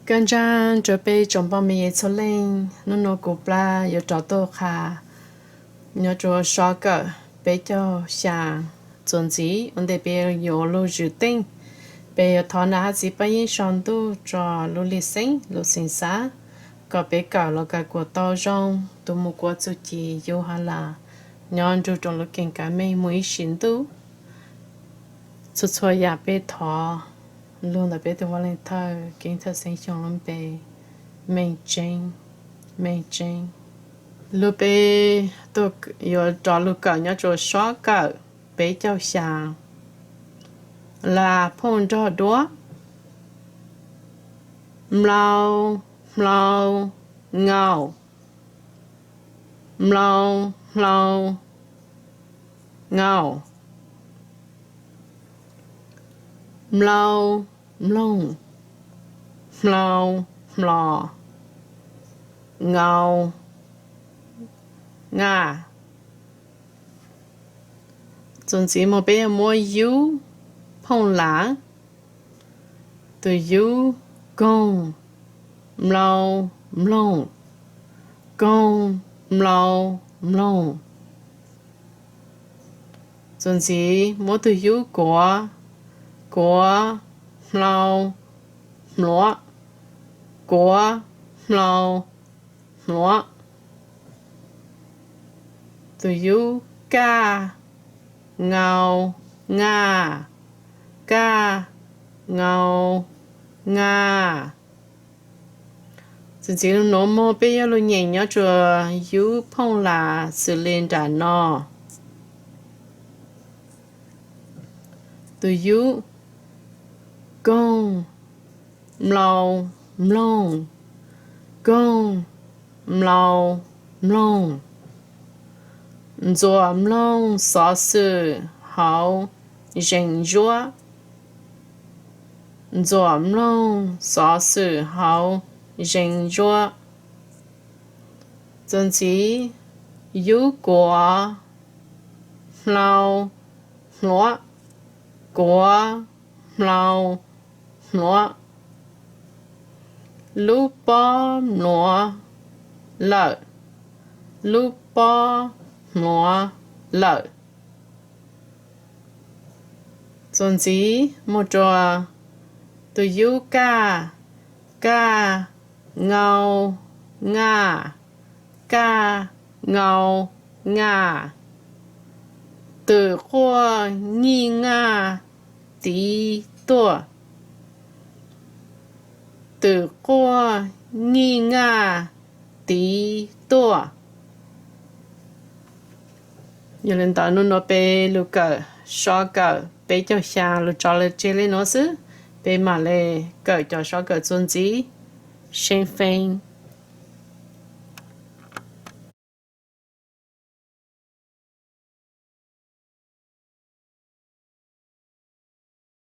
Koj ntsaj rua peb tsoom poj me nyuam txhua leej, nub nua kuv plab yuav rov tuaj qha nyob rua sob kawm peb caug xya txuas ntxiv. Ua ntej peb yuav lug zwm teej, peb yuav thov nam hab txiv pab yeeb sau ntuj rua lub lim xeeb lub xeeb xav, kom peb kawm los kawm kuas tau zoo, tus mus kuas txuj ci yug has las nyob nrug rua lub keeb kav meej mus ib sim ntuj. Txhua txhua yaam peb thov lug ntawm peb tug Vaaj Leej Thawj Keeb Thawj Xeeb Xyooj lub npe, meej tseeb, meej tseeb. Lug peb yuav rov lug kawm nyob rua sob kawm peb caug xya, las phooj nrog duab. Mlau, hmlau, ngau. Mlau, hmlau, ngau. Mlau, mloog. Hmlau, hmlo. Ngau, ngaj. Txuas ntxiv moog peb yuav muab yub phooj las. Tug yub, koog, mlau, mloog. Koog, mlau, mloog. Txuas ntxiv muab tug yub kuav, kuav, hmlau, hmluav. Kuav, hmlau, hmluav. Tug yub kaj, ngau, ngaj. Kaj, ngau, ngaj. Txuas ntxiv lug nuav moog peb yuav lug nyeem nyob rua yub phooj las xws li nram no. Tug yub, koog, mlau, mloog. Koog, mlau, mloog. Ntxuam mloog xov xwm hauv zees zuab. Ntxuam mloog xov xwm hauv zees zuab. Txuas ntxiv, yub kuav, hmlau, hmluav. Kuav, hmlau, hmluav. Lub pob mluav lawm. Lub pob mluav lawm. Txuas ntxiv moog rua tug yub kaj, kaj, ngau, ngaj. Kaj, ngau, ngaj. Twm quaj nyij ngaj tiv tuaj. Twm quaj nyij ngaj tiv tuaj. Yog li ntawd nub nua peb lug kawm sob kawm peb caug xya lug tso lawm tseg li nuav xwb. Peb mam le kawm cov sob kawm txuas ntxiv. Seev feeb.